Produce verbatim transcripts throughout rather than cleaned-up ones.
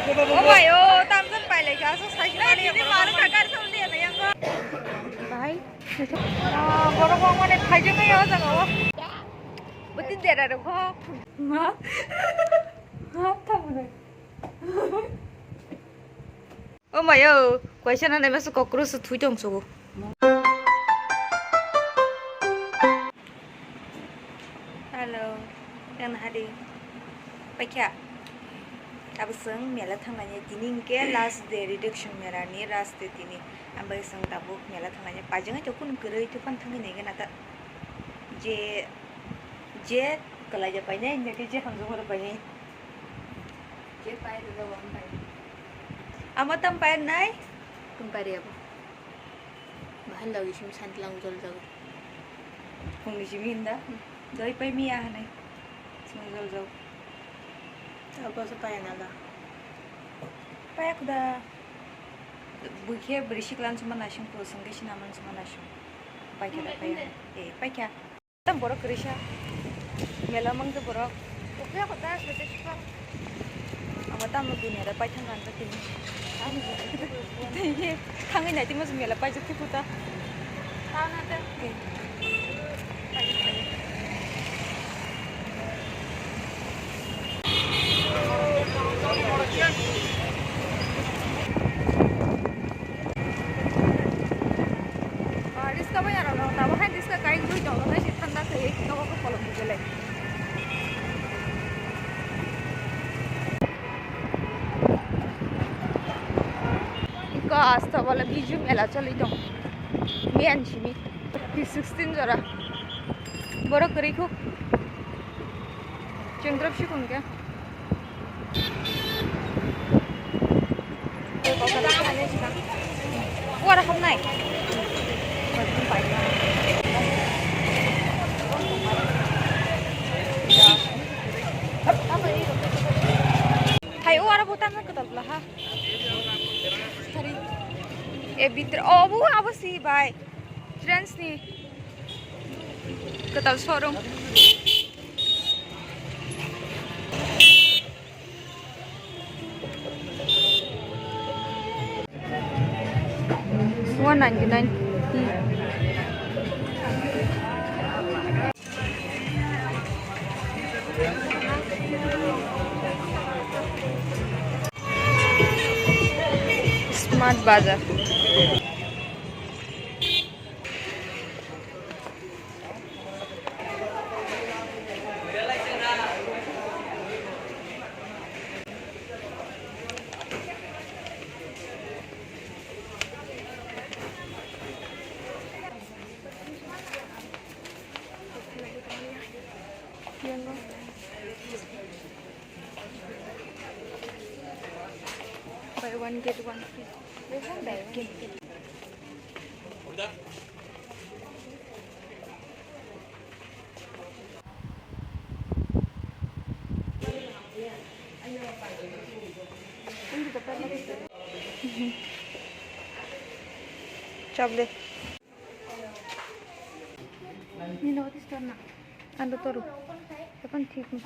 O bai, o tamjani pai lai kha, aswk sai mani. Bahai. Ah, borok wng mani phaijak ya o jaga o. Bwtwi dera rok ho. Ma. Ha, tamo. O mayo, kaisa na naima se kokro se thui tong sugo. Hello, yang hadi. Paikha. Abo seng mela thanglaini tini hingke last day reduction mela ni last day tini. Ambai seng tabuk mela thanglaini pajeng to kun kwrwi to pan thangwi nai gana ta. Je, je kalai ja painai, nake je hamjung horo painai. Je pai do do pai. Amo tam pai nai? Tum pai re abo. Bahai lagi sim santi lang jol jago. Phungni simi hinda. Doi pai miya hanai. Simi jol jago. Abo se pai na ga. Pai aku da. Bui khe bwrwi sikla sima naising po sengke sinaman sima naising. Pai khe da pai. Eh, pai khe. Tam borok kwrwisa. Mela mang de borok. Okhe ako ta sete spa. Amo tamo duniya da paithang kan ta tini. Thangwi nai timo mela paijak ti puta. Tana te. Ah, riska bai aro no, tabo hai riska kai gui tongo, hai se thanda khai, nogo ko kolom bujele. Iko asta wala Biju mela choli tong. Miyan simi. P sixteen jora. Borok kwrwi khuk. Chengdrop sikung khe. Uara hamnai. Hai, uara bo tamna kwtal bla ha. Sorry. E bitra, oh, bu abo si bai. Trends ni. Kwtal showroom. One ninety nine. Smart Bazar. Buy one get one free. Buy one get one. Chable. Nino tistor na. Ando toru. Kapan thik no.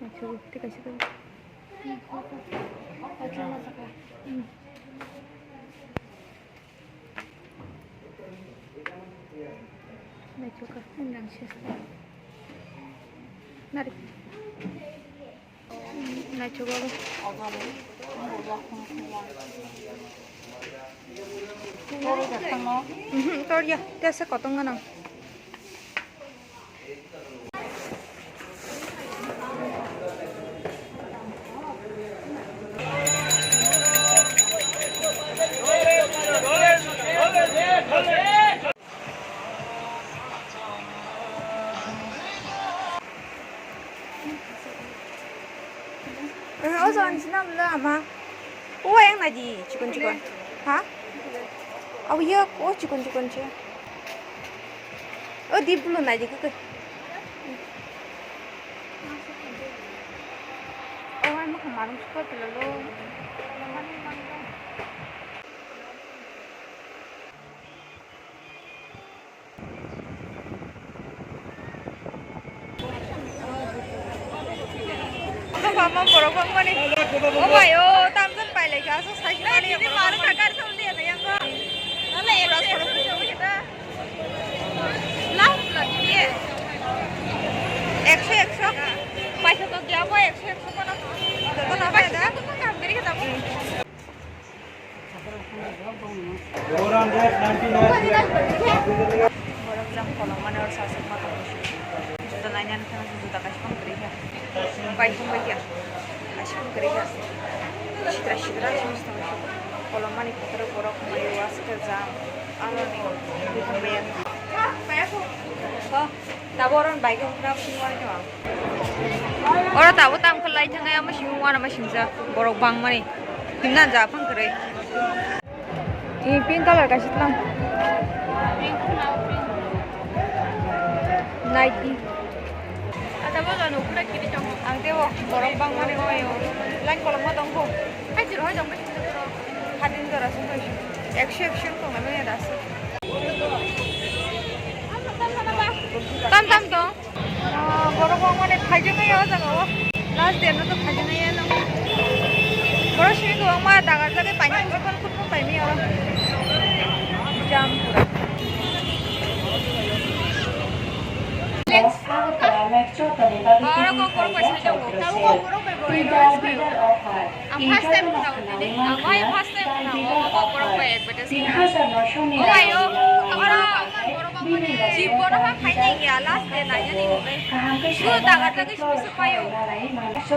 Achu, te kaisa toru. Naithoka, ang lang siya sa. Nari. Naithoka ba? Mhm, tor ya, tesa kotong ganang. O jan sina bla ama. O yang na di chikon chikon. Ha? Abo ye o chikon chikon che. O di bulu na di keke. O ang mo kamarung sukha pila lo. Mama borok bangmani. O bai, o tamjani pai lai kha, aswk sai mani borok bangmani. Maro kakar thang liya na yang ko. Nale ek ek thang liya ta. Last la diye. Ekso, ekso. Paisa to diya bo ekso, ekso kono. Joto na bai da. Kam kari kha tamo. Borok jang kolokmani oro sasuk mata kusu. Juta nainani kheno juta kaisa phano kwrwi kha. Kaisa wngkha. Kaisa phano kwrwi kha. Sitra sitra simi sita kolokmani phataro borok mai waska jam. Aroni bwkhang maya. Ko. Tabo oro ni bike rok rap sing wari no. Oro tabo tam khe lai thang ya, masing wana masing ja borok bang mani. Himna ja phang kwrwi. Ni pink color kaisa tlang. Nike. Ata bo jano pura kiri tong. Ang tebo borok bang mani oyo. Line kolok ma tong ko. Hai jiro hai jong. Hadin jora sung kai. Ekso ekso tong na mene dasu. Tam tam to. Ah, borok wngmani phaijak ya o jaga o. Last day no to phaijak ya no. Borok sini kwbangma dagar jagwi paina kuchukon kutma paimi oro. Jam pura. Borok kok borok bai sai tongo. Ang first time khna uni, ang wai first time khna o, o borok bai advertise khna. O bai o, oro ang borok bai khna. Jibon ha phainai ya, last day nai ani bai. Su daga daga su su pai o.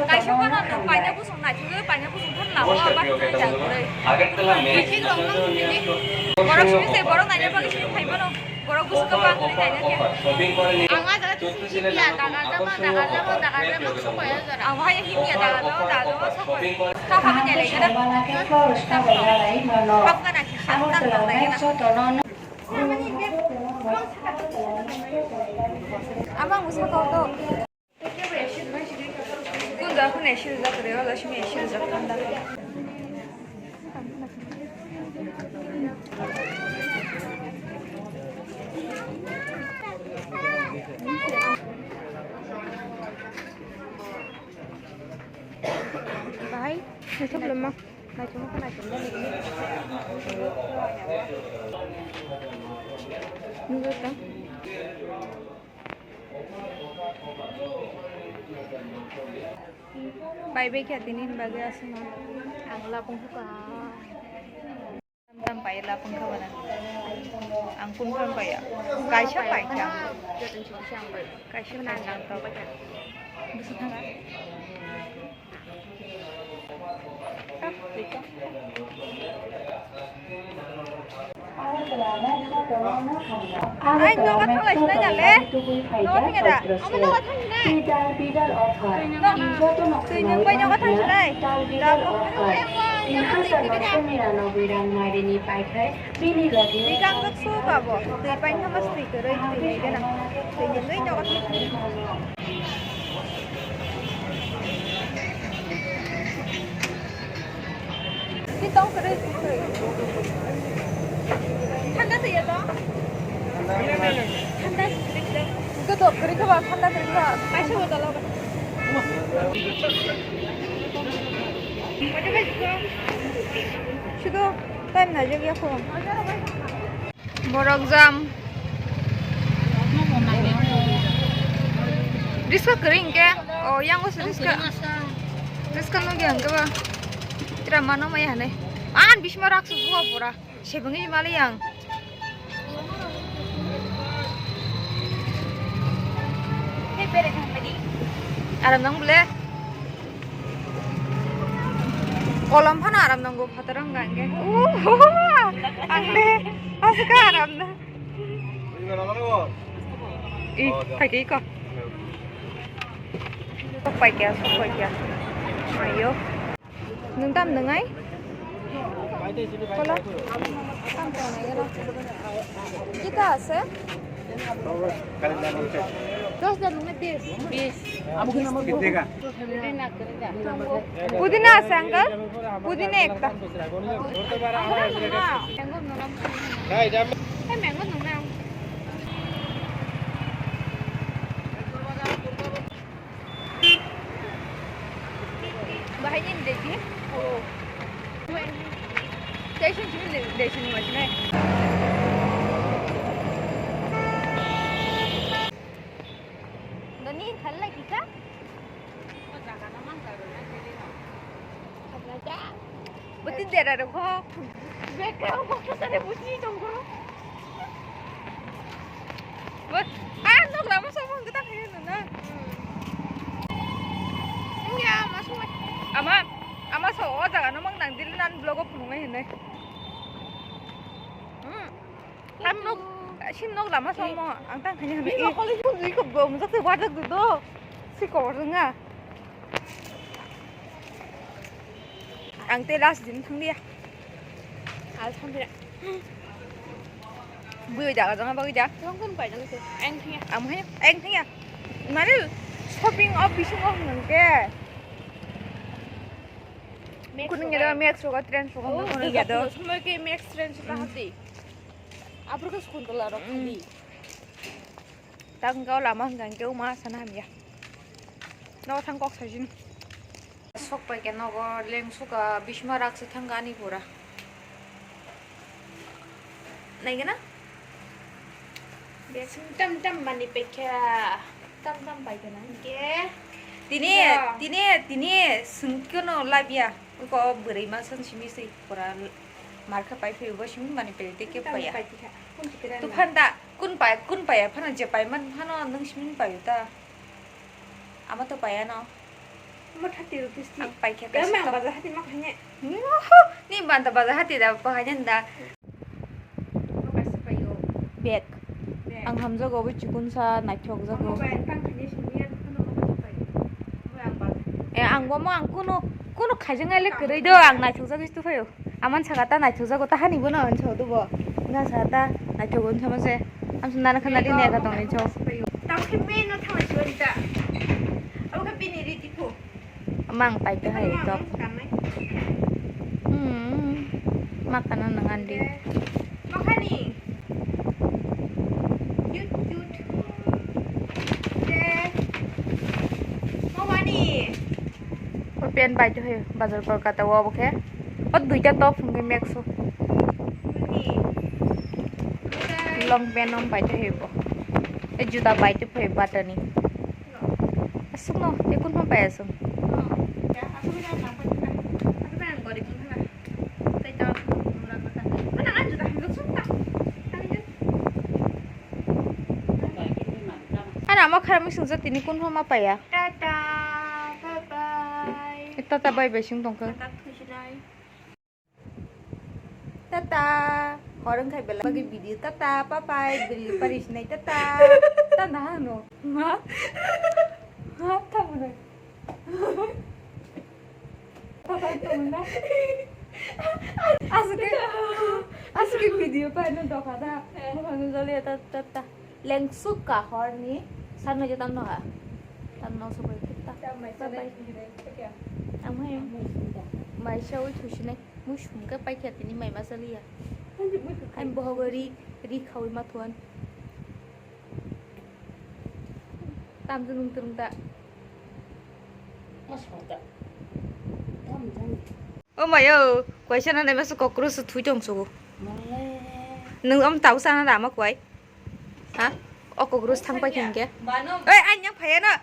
Kaisa kono no paina busung nai thung, paina busung thang la o, ba thang ja gurui. Borok sini se borok nai ba sini phai mano. Borok busu ka bang ni nai na kya? Ang a jaga sini hiya daga jama, daga jama, daga jama, busu ko ya jara. Ang wahai hiya daga jama, daga jama, busu ko. Ka ha ka jale jara. Pap ka na ki, pap ka na ki. Abang busu ko to. Kun da kun eshi rijak re, wala shimi eshi rijak kun da. Bahai, naithok lama. Naithok lama, naithok lama. Nugui tong. Bai bai khe tini ni bagwi aswkno ang lapung kha. Tam tam pai lapung kha bana. Ang kun phan pai ya. Kaisa pai kha. Kaisa pai kha. Bwswk thanga. Ai, nogo thanglai sinai na le? Nogo thangya da? Twi nwng bai nogo thang sinai? Twi kangjak su ba bo. Twi painthama twi kwrwi, twi nai gana. Twi nwngwi nogo thang sinai. Thanda twi ya to? Thanda twi. Ito to, kwrwi kha ba, thanda kwrwi kha ba. Kaisa bottle o. Sudo time na jagya ko. Borok jam. Riska kwrwi hwnkhe? O, yang o se riska. Riska nugya hwnkhe ba. Tira mano maya hane. An bisma raksu buwa pura. Sebengwi mali yang. Aram nang bole. Kolom phano aram nango phataro wngkha hwnkhe. Uhuhu, ang le aswk aram na. I, phaikhe iko. Sok paikha, sok paikha. Ayo. Nwng tam nwngnai? Kola? Tam tongnai oro. Kita ase? Dos de lunge bis. Bis. Pudina ase, uncle? Pudina ekta. Hey, mango nungnai. Bahai ni deki. Oh. Station sini deki sini macam ni. Doni khala kita. Bati dera rokho. Background kok sare buji tongkoro. Bot, ah, nok lama sama kita kaya na. Iya, masuk. Ama, ama so o jaga no mang nang dili nan vlog o phunung nai hinai. Hmm. Ang nok, sin nok lama somo, ang tang kanya hinai. Ini college pun jui kok gom, jok se wadak do. Si kor nga. Ang te last din thang dia. Al thang dia. Bui da jang ba da. Long kun pai jang te. Ang thang ya. Am hai, ang thang ya. Mane shopping o bising o nang ke. Kun ngi da Max ro ga train ro ga kun ngi da. Somoi ke Max train ro ga hati. Abro ke school to la ro hati. Tang kau lama hingka hingke uma sana hamya. No thang kok sajin. Sok pai ke nogo leng suka bisma rak se thang ani pura. Nai gana? Tam tam mani pekha. Tam tam pai gana. Ke. Tini, tini, tini sungkeno labia. Ko bwrwi ma san simi sei pura markha pai phi bo simi mani pekha ke paya. Tuphanda. Kun pai, kun pai ya phano je pai man phano nung simi pai ta. Ama to pai ano. Ama thirty rupees ti. Ang pai khe kaisa. Kaya mang bazar hati ma khanya. Ni banta bazar hati da pa khanya da. Bag. Ang hamjago bo chikun sa naithok jago. Ama bai tang khanya simi ya phano ma khanya pai. Ama ang bazar. Eh, ang bo mo ang kuno, kuno khaijang ai le kwrwi do, ang naithok jagwi tu phaio. Aman saka ta naithok jago ta hani bono hinwi sao dubo. Wngkha saka ta naithok hinwi sao se. Amsa nana khana di neka tong hinwi sao. Tamo khe main no thangwi sibani ta. Abo khe bini riti phu. Mang pai ta hai to. Hmm. Makana nang andi. Makhani. Cute, cute. Mamani. O pant bai twi phaio bazar Kolkata o obo khe. O duita top hwnkhe mix o. Long pant no bai twi phaio bo. E juda bai twi phaio Bata ni. Aswk no, tei kun phano bai aswk. Ano ama khara mui sungsa tini kun phano ma paiya. Tata, bye bye. Tata bye bye sung tongkha. Tata thusinai. Tata. Hor wngkhai belai bagwi video tata, bye bye. Bwrwi pari sinai tata. Tata hano. Ma? Ma tamo nai? Aswk khe, aswk khe video paino dokha da. Buphang joliya ta, ta, ta. Lengsuk ka horni sanno je tanno ha. Tanno sokoi ta. Bye bye. Ang hai. Mai sawi thusinai. Musum khe paikha tini mai ma chaliya. Ang bohogo ri, ri khawi ma thuan. Tamjwnung twrwng ta. O mayo, kaisa na naima se cockroach se thui tong sugo. Nwng am tau sana da ma kwai? Ha? O cockroach thang pai khe hwnkhe. Oi, ang yang phaiya no.